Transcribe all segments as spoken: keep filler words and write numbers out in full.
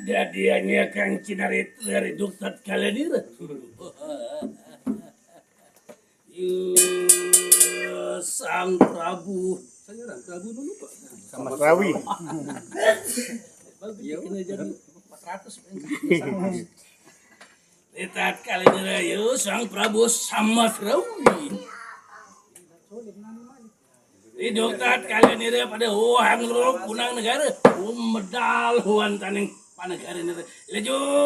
Dadianya Kang Cinarit dari Duktat Kalenir. Sang Prabu. Saya orang Prabu dulu kok. Sama Rawi. Bagus, kena jadi empat ratus. Di tatkala ini rayu Sang Prabu Samasrawi. Di tatkala ini pada wahang roro punang negara, umedal huan taning panegara ini. Lejo.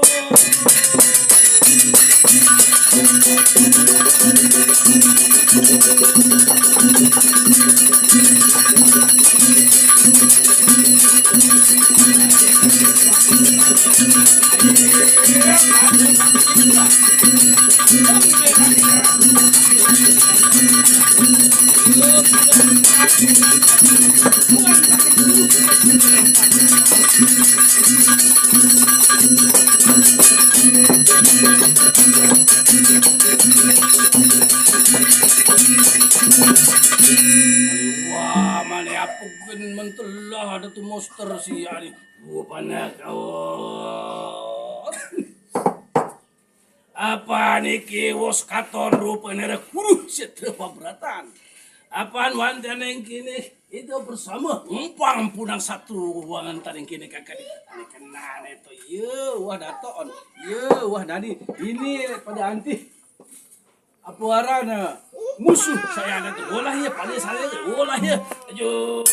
Wah, mana apa gen mentelah ada tu monster si ani. Rupanya kau. Apa niki wos katon rupanya ada kuruh setra paberatan. Apaan wanten yang kini itu bersama umpang punang satu ruangan taning kini kakak di kena itu. Ye, wah datoon. Ye, wah dani. Ini pada anti. Apa arana musuh saya ada tu. Olah ya, pada saya ya. Olah ya. Ayo.